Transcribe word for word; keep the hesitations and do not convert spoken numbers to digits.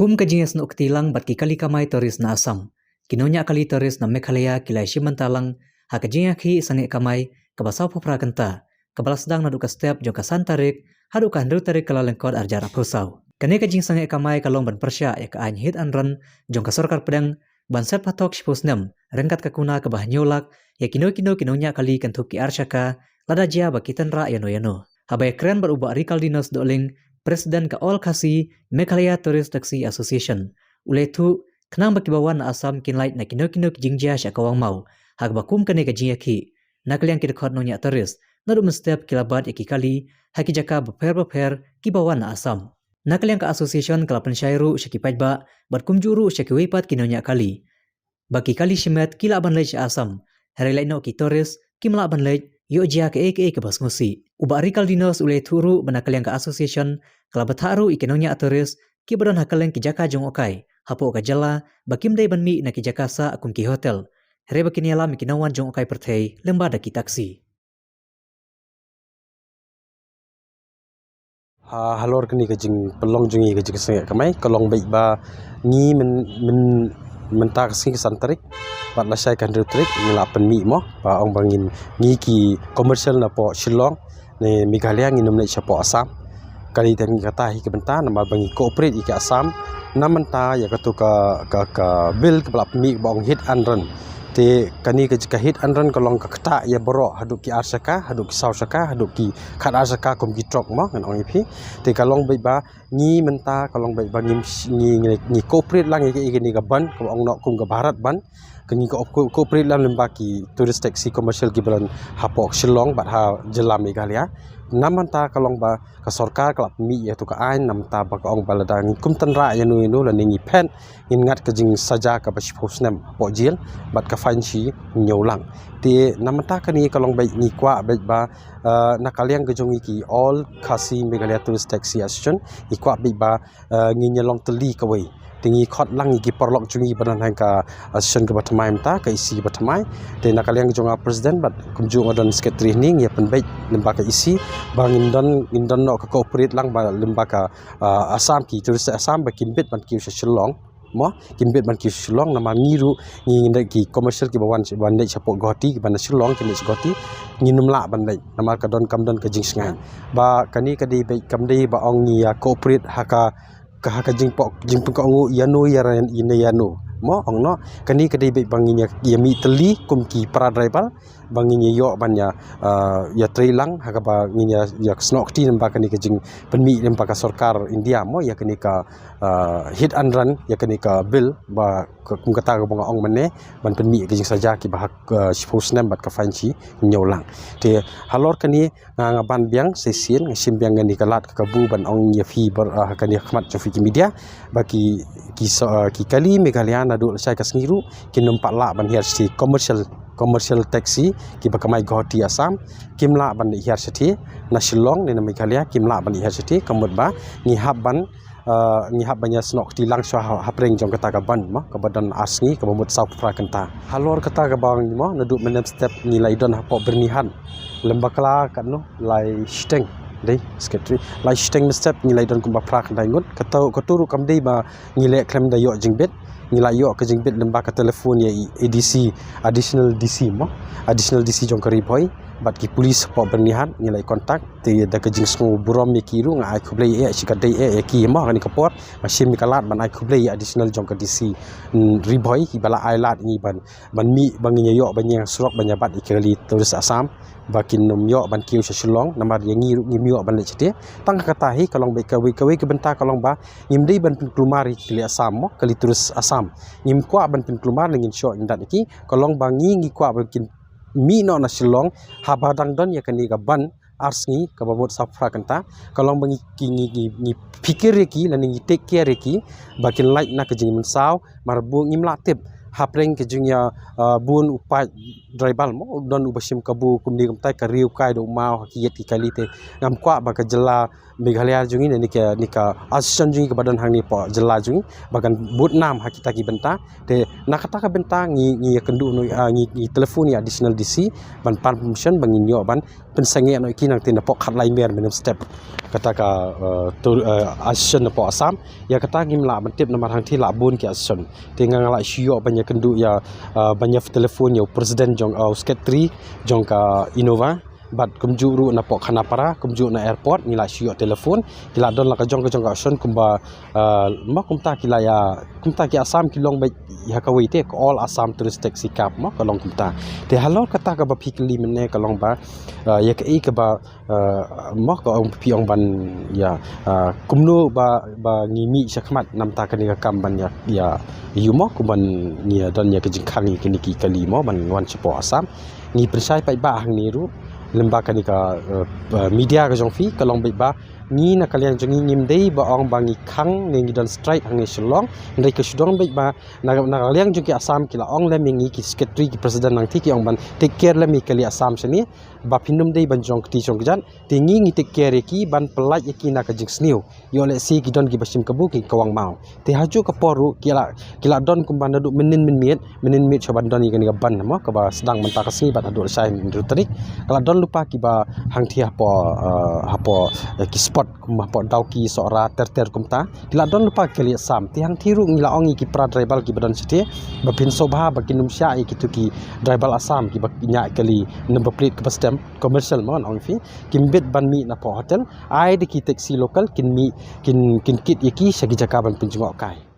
Kum ka jingïasnoh kti lang bad ki kali kamai tourist na Assam, ki nongñiah kali tourist na Meghalaya ki la shim bynta lang ha ka jingïakhih sangeh kamai kaba sawphew phra kynta, kaba la sdang naduh ka step jong ka san tarik haduh ka hynriew tarik Kyllalyngkot arhajar arphew saw. Kane ka jingsangeh kamai ka long ban pyrshah ïa ka aiñ hit and run jong ka sorkar pdeng ban set patok shiphew snem ryngkat ka kuna kaba hynñiew lak ïa kino kino ki nongñiah kali kynthup ki arshaka lada jia ba ki tynrah ïano ïano. Haba ïakren bad u Bah Rikaldinus Dohling, President ka All Khasi Meghalaya Tourist Taxi Association, u la ïathuh, khnang ba kiba wan na Assam kin lait na kino kino ki jingjia sha Kawangmaw, ha kaba kum kane ka jingïakhih, na ka liang ki dkhot nongñiah tourist naduh mynstep ki la bat ïa ki kali ha ki jaka bapher bapher kiba wan na Assam. Na ka liang ka association ka la pynshai ruh sha ki paidbah bad kumjuh ruh sha kiwei pat ki nongñiah kali ba ki kali shimet ki lah ban leit sha Assam, hynrei lait noh ki tourist kim lah ban leit ïoh jia kaei kaei kaba sngewsih. U Bah Rikaldinus u la ïathuh ruh ba na ka liang ka association ka la bthah ruh ïa ki nongñiah tourist kiba don ha kylleng ki jaka jngohkai hapoh ka jylla ba kim dei ban mih na ki jaka sah kum ki hotel, hynrei ba kin ïalam ïa ki nongwan jngohkai pyrthei lyngba da ki taxi. Ha, halor kane ka jingpynlong jong ngi ka jingsangeh kamai, ka long beit ba ngi myn, myn, mynta ka sngi ka san tarik bad lashai ka hynriew tarik ngi la pynmih mo, ba ong ba ngin, ngi ki commercial napoh Shillong ne Meghalaya ngin ym leit shapoh Assam. Kali te ngi kata hi ka bynta namar ba ngi cooperate ïa ki Assam. Na mynta ïa katu ka, ka, ka bill kaba la pynmih ba ong hit and run. Te kane ka jaka hit and run ka long ka ktah ïa baroh haduh ki arshaka, haduh ki sawshaka, haduh ki khatarshaka kum ki truck mo, ngan ong ïa phi. Te ka long beit ba ngi mynta ka long beit ba ngim sh-, ngi, ngi, ngi cooperate lang ïa ka, ïa kane ka ban kaba ong noh kum ka Bharat ban. Ka ngi ko-, ko-, cooperate lang lyngba ki tourist taxi commercial kiba don hapoh Shillong bad ha jylla Meghalaya. Na mynta ka long ba ka sorkar ka la pynmih ïa tu ka aiñ, na mynta ba ka ong ba lada ngi kum tynrah ïano ïano lane ngi phet, ngin ngat ka jingsaja kaba shiphew snem hapoh jel bad ka fine shi hynñiew lak. Te na mynta kane ka long beit ngi kwah beit ba, eh, na ka liang ka jong ngi ki All Khasi Meghalaya Tourist Taxi Association ngi kwah beit ba, eh, ngin ïa long tylli kawei. Te ngi khot lang ïa ki paralok jong ngi ba don ha ka association kaba thymmai mynta, ka E C ba thymmai. Te na ka liang jong nga president bad kumjuh nga don secretary hangne, ngi ïa pynbeit lyngba ka E C ba ngin don, ngin don noh ka cooperate lang ba lyngba ka, ah, Assam, ki tourist Assam ba kim bit ban kiew sha Shillong. Mo, kim bit ban kiew sha Shillong namar ngi ruh ngi, ngi dei ki commercial kiba wan, wan leit shapoh Guwahati, kiba na Shillong ki leit sha Guwahati, ngin ym lah ban leit namar ka don, kam don ka jingshngaiñ. Ba kane ka dei beit, kam dei ba ong ngi ïa cooperate ha ka, ka ha ka jingpok, jingpynkohnguh ïano ïa ra, ïa ne ïano. Mo, ong noh, kane ka dei beit ba ngin ïa, ïa mih tylli kum ki para driver ba ngin ïa ïoh ban ïa, ah, ïa trei lang ha kaba ngin ïa, ïa snoh kti lyngba kane ka jingpynmih lyngba ka sorkar India mo ïa kane ka, ah, hit and run, ïa kane ka bill ba ka, kum kata kaba nga ong mynne, ban pynmih ka jingsaja kiba ha ka, ah, shiphew snem bad ka fine shi hynñiew lak. Te halor kane nga, nga ban biang shisien, nga shim biang kane ka lad ka kabu ban ong ïa phi bor, ah, ha kane khmat jong phi ki media ba ki, ki so, ah, ki kali Meghalaya naduh lashai ka sngi ruh kin ym pat lah ban hiar shatei, commercial, commercial taxi kiba kamai Guwahati Assam kim lah ban hiar shatei, na Shillong ne na Meghalaya kim lah ban hiar shatei, ka mut ba ngi hap ban, ah, ngi hap ban ïa snoh kti lang shuwa ha, hapdeng jong kata ka ban mo, kaba don ar sngi, kaba mut sawphew phra kynta. Halor kata kaba ong mo, naduh mynne mynstep ngi la ïa don hapoh Byrnihat lem bakla katno, lai shiteng, dei secretary, lai shiteng mynstep ngi la ïa don kumba phra khyndai ngut. Kato, kato ruh kam dei ba ngi leh khlem da ïoh jingbit, ngi la ïoh ka jingbit lyngba ka telephone ïa i A D C, additional D C mo, additional D C jong ka Ri Bhoi bad ki police hapoh Byrnihat ngi la ïa contact. Te da ka jingsngew burom ïa ki ruh nga ai khublei eh, shikatdei eh ïa ki mo, ha kane ka por nga shim ïa ka lad ban ai khublei ïa additional jong ka D C, mm, Ri Bhoi, kiba la ai lad ïa ngi ban, ban mih ba ngin ïa ïoh ban ïeng surok ban ïa bat ïa ki kali tourist Assam ba kin ym ïoh ban kiew sha Shillong namar ïa ngi ruh ngim ïoh ban leit shatei. Tang kata hi ka long beit kawei, kawei ka bynta ka long ba ngim dei ban pynkulmar ïa ki kali Assam mo, kali tourist Assam. Ngim kwah ban pynkulmar ne ngin shoh ngin dat ïa ki, ka long ba ngi, ngi kwah ba kin mih noh na Shillong haba dang don ïa kane ka ban ar sngi kaba mut sawphew phra kynta. Ka long ba ngi, ki, ngi, ngi, ngi phikir ïa ki lane ngi take care ïa ki ba kin lait na ka jingmynsaw, namar ba ngim lah tip hapdeng ka jingïa, ah, bun u paid Tribal mo, don uba shim kabu kumne kumtai ka riew kai da u maw ha ki ïit ki kali te. Ngam kwah ba ka jylla Meghalaya jong ngi ne ka, ne ka association jong ngi kaba don hangne hapoh jylla jong ngi ba kan bud nam ha kita ki bynta. Te na kata ka bynta ngi, ngi ïa kynduh noh, ah, ngi, ngi telephone ïa additional D C ban pan permission ba ngin ïoh ban pynsangeh noh ïa ki nangta napoh khatlai mer mynhynnin step. Kata ka, eh, tur, eh, association napoh Assam. Ïa kata ngim lah ban tip namar hangta lah bun ki association. Te nga nga lah shu ïoh ban ïa kynduh ïa, eh, ban ïa telephone ïa u president jong, eh, u secretary jong ka Innova. Bad kumjuh ruh napoh Khanapara, kumjuh na airport, ngi lah shu ïoh telephone. Ki lah don la ka jong ka jong ka association kumba, eh, mo kumta ki lah ïa, kumta ki Assam ki long beit ïa kawei te ka All Assam Tourist Taxi Cab mo ka long kumta. Te halor kata kaba phi kylli mynne ka long ba, eh, ïa kaei kaba, eh, mo ka ong phi ong ban ïa, eh, kumno ba, ba ngi mih shakhmat namta kane ka kam ban ïa, ïa ïoh mo kumban ngi ïa don ïa ka jingkhang ïa kine ki kali mo ban wan shapoh Assam. Ngi pynshai paidbah hangne ruh lyngba kane ka, eh, eh, media ka jong phi ka long paidbah ngi na ka liang jong ngi ngim dei ba ong ba ngi khang ne ngi don strike hangne Shillong. Hynrei ka shu don paidbah na, na ka liang jong ki Assam ki la ong lem ïa ngi ki secretary ki president nangta ki ong ban take care lem ïa ki kali Assam shane ba phin ym dei ban jong kti jong kjat. Te ngi ngi take care ïa ki ban pyllait ïa ki na ka jingsniew. Ïoh lehse ki don kiba shim kabu ki kwah maw. Te hajuh ka por ruh ki la, ki la don kumba naduh mynhynnin mynmiet, mynhynnin mynmiet shuwa ban don ïa kane ka ban mo kaba sdang mynta ka sngi bad haduh lashai hynriew tarik. Ka la don lypa kiba hangthie hapoh, eh, hapoh, eh, ki spot kumba hapoh Dawki, Sohra, ter ter kumta. Ki la don lypa ki kali Assam. Te hangthie ruh ngi la ong ïa ki para tribal kiba don shathie ba phin sngewbha ba kin ym shah ïa kito ki tribal Assam kiba ñiah kali number plate kaba stem commercial mo ngan ong phi. Kim bit ban mih napoh hotel. Ai da ki taxi local kin mih, kin, kin kit ïa ki sha ki jaka ban pynjngoh kai.